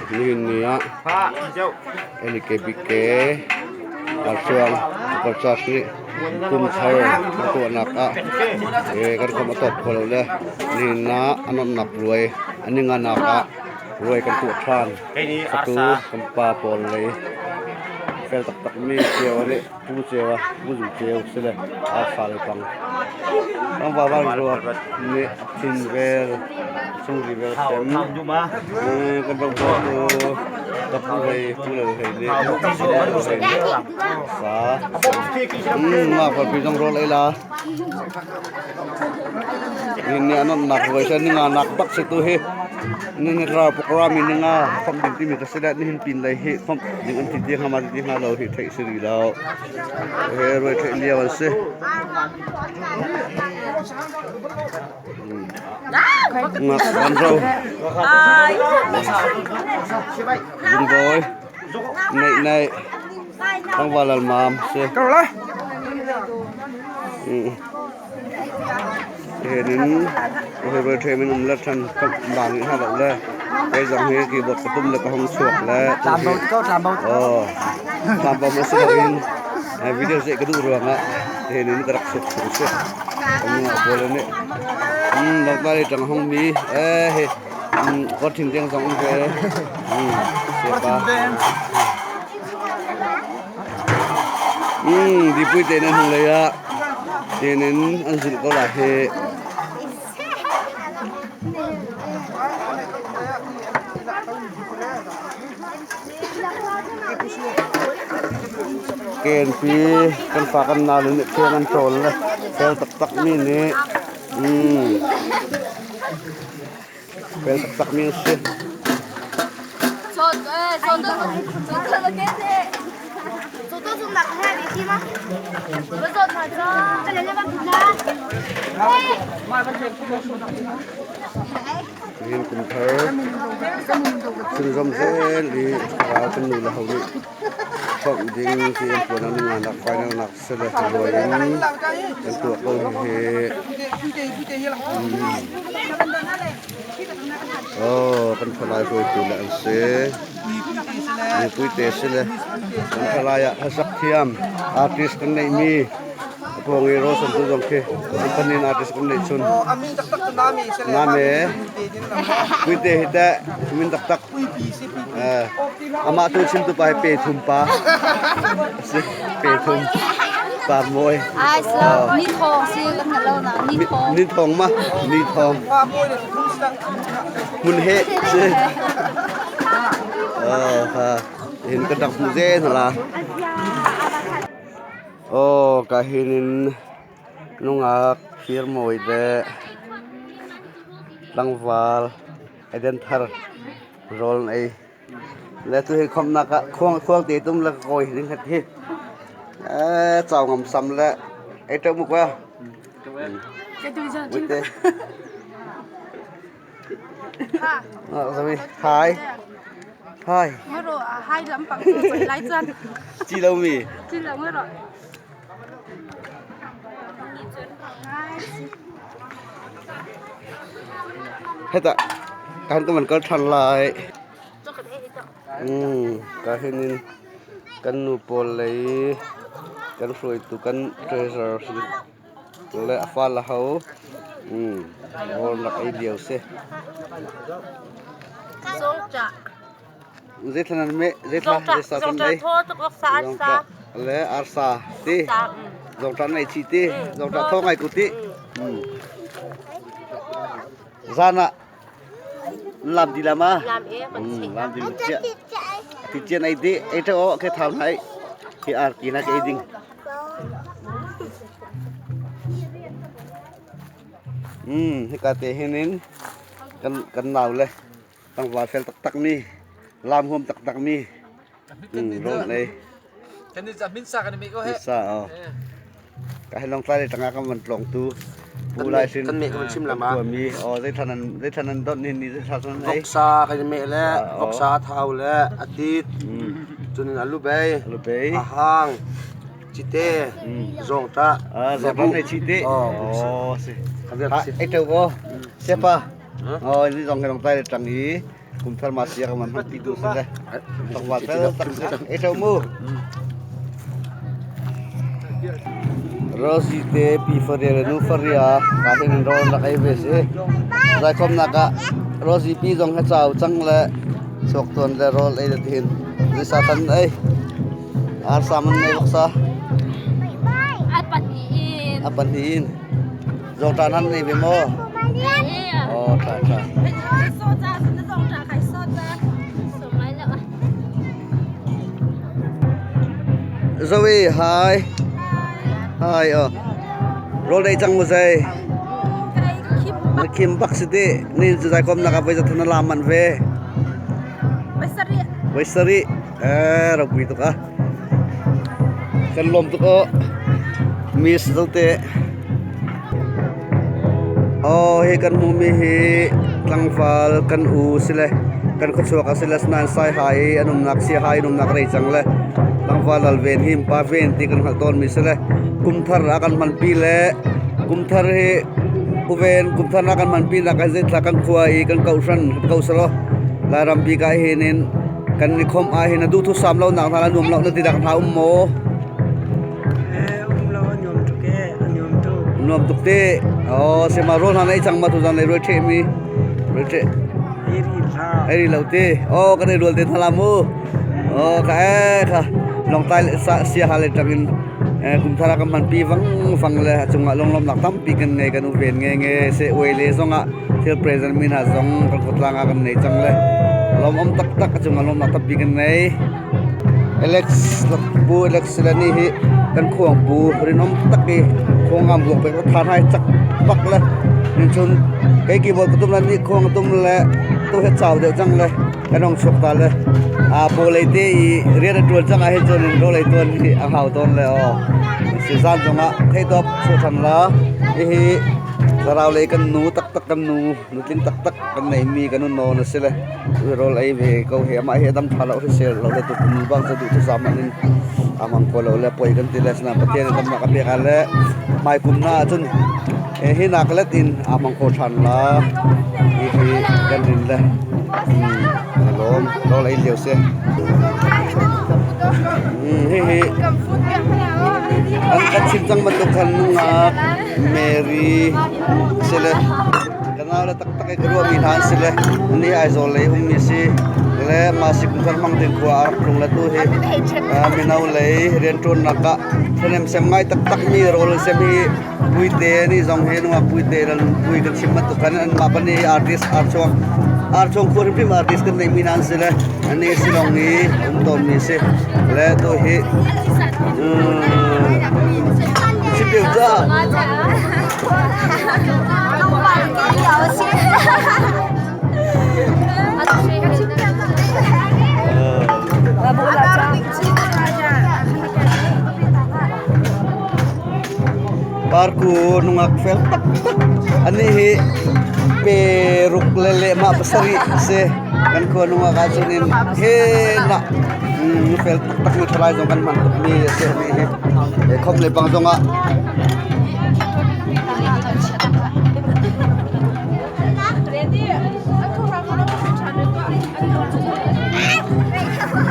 Nihin ni ah LKBK Arsuang Supercharge nih kum thar kan tuahnak ah kan khom a tawp kho lo le nihin ah a nuamhnak ruai a ninganak ah ruai kan tuah ṭhan. Atu kan pa pawl lei fel taktakmi cio nih Pu Ceu a Pu Zu Ceu si le arsa le pang. Tlangval van ruak nih thin vel chungri vel sem. Kan ro tu ka pu hei pu lo hei nih pu hei nih sa. Ma far pi zong rol ei la. Ni ni anon nak roi sa ni nga nak bak se tu hi. Ni ni ra program ni nga phom ding timi ka se ni hin pin lei hi phom ding an ti ti nga ma ti nga lo hi theih si rih lo. He roi theih lio an si. Ngak an ro. Zungbawi nei nei tlangval al mam si. Henin he roi the min um la than bang ha lo le kei zong hi keyboard ka tum le ka hong chuak le oh tlam bom a si lo in video se ka duh ruangah henin ka rak suk suk si kan nga pawl ni dong ta tang hong mi eh he ko thing deng zong um ve se pa Dipui te nan hung lei ah tenin an zulh ko lai hi. Kenpi kan fa kan nau le nih kheng an ṭawl le fel taktak mi nih fel taktak mi an si. Nihin kum thar chunzom zel i ral kan nu le ho nih phomh ding ti an tuan an nganak final nak sele ruai in kan tuah ko hi. Oh, kan thalai hruaitu le an si. Mipuite si le kan thalai ah hlasak thiam artist kan neihmi pawng i Rosan tu zong khi an panin artist kan neih chun. Name puite hi teh min taktak amah tu chim tu pa hi pe thum pa si pe thum par mawi Ai sa ni thong si kan na lo na ni thong. Ni thong ma ni thong Hmun he si. Oh ha hin ka dak mu zen hala. Oh ka hinin nungak phir mawi le tlangval Eden thar rawl an ei. Le tu hi khomnak ah khuang khuang te tum le kawi ding khat hi. Eh chau ngam sam le ei ṭeu muk wa. Wite. Hai. Hai. Hai lam pang lai chuan. Chi lo mi. Chi lo mi ro. Heta kan ka man kal than lai. Ka hinin kan nu pawl lei kan hruaitu kan treasurer le a fa la ho. Rawl rak ei lio si. Zeithla nan meh? Zeithla zeisa kan ei? Zawngṭah le arsa ti. Zawngṭah nan ei chih ti. Zawngṭah thaw ngai ku ti. Zan ah lam di lam ah. Lam di cia. Ti cian ei di. Ei ṭha o ke thau nai. Hi arki na ke ei ding. Hika te hinin kan kan nau le tlangval fel taktak mi lam huam taktak mi rawl nei Kan ni min sa kan mi ko he. Sa o. Ka helong tlai le tanga kan van tlong tu. Pu lai sin kan me kan chim lama. Mi o zei than an zei than an dot ni ni zei than an ei. Voksa kan me le voksa thau le atit. Cun alu bei. Alu bei. Ahang. Cite. Zongta. Ah zongta nei chite. Oh si. Ai teu ko. Sepa. Oh, ni zong ke long tlai le tang i. Kum thar ma sia ka man hman pi tu si le. Tlangval fel tak si. E ṭho mu. Rosie te pi faria le nu faria ka hin in rawl rak ei ve si. Zaikhawmnak ah Rosie pi zong he chau cang le chuak tuan le rawl ei le tihin zisa tan ei. Arsa man nei voksa. A pahnih in. A pahnih in. Zawngṭah nan nei ve maw? Oh, ṭha ṭha. Zoe, hi. Hi. Oh. Rawl ei cang mu zei? Na khim bak si ti. Ni zai kom nak voi zathun na lam man ve. Voi sarih. Eh, ropui tuk ah. Kan lawm tuk aw. Miss Zote. Aw hi kan hmuhmi hi tlangval kan u si le kan khuachuak a si le asinain Saiha i an umnak Siaha in umnak rei cang le tlangval lal ven hi pa ven ti kan hngalh tawnmi si le kumthar a kan hmanpi le kumthar hi uven kumthar na kan hmanpi nak ah zeithla kan khua i kan kohhran ko selaw Lairam bik ah hin in kan i khawmh ah hin a duhthusam lo nak hna le nuam lo na ti dak hna um maw? Um lo a nuam tuk e, a nuam tuk. Nuam tuk te. Oh, sema rawl hna nei cang ma tu zan nei ruai the mi. Ruai the. Ei ri hla. Ei ri lo te. Oh, kan ei rual te thala mu. Oh, ka e kha long tai sa sia ha le tangin kum thara kan man pi vang fang le chungah longlom nak tampi kan ngei kan u ven nge nge se oi le zonga thil present mi hna zong kan kutlang ah kan nei cang le lom om tak tak chungah lom nak tampi kan nei. Alex pu Alex le ni hi kan khuang pu rinawm tak i khuang ngam buak pek than hai chak pak le nin chun kei keyboard ka tum la ni khuang tum le tu he chau deuh cang le kan hong chuak ta le a bo lei te i rian a tuan cang ah hin cun ro lei tuan hi a hau tawn le aw si zan zong ah thei top chu than la hihi thlarau lei kan nu taktak kan nu nutling taktak kan nei mi kan nu na si le rawl ei ve ko hi amah hi dam tha lo hrisel lo le tu kum bang cu duh thusam in amang ko lo le poi kan ti le sna Pathian dam nak a pek le mai kum na cun hi nak let in amang ko than la hi hi kan rin le lom rawl ei liu se hi hi an kan chim cang bantuk khan nungak Mary sile Ka nau le taktak i ka ruahmi hna an si le ni Aizawl lei ummi si le mah si kum thar hmang ding khua a rak tlung le tu hi mino lei rianṭuannak ah ṭhahnem sem ngai taktak mi rawl an sem hi Puite nih zong hi nungak Puite nan pui kan chim bantuk khan anmah pan i artist archuang archuang khua hrimhrim artist kan neihmi hna an si le ani Shillong i um tawnmi si le tu hi chim deuh ca. Parku nungak fel taktak. Ani hi pe ruk le lehmah pasarih si. Kan khua nungak ahcun in he na fel taktak mi thalai zong kan hman tukmi a si. Hi khom le bang zongah.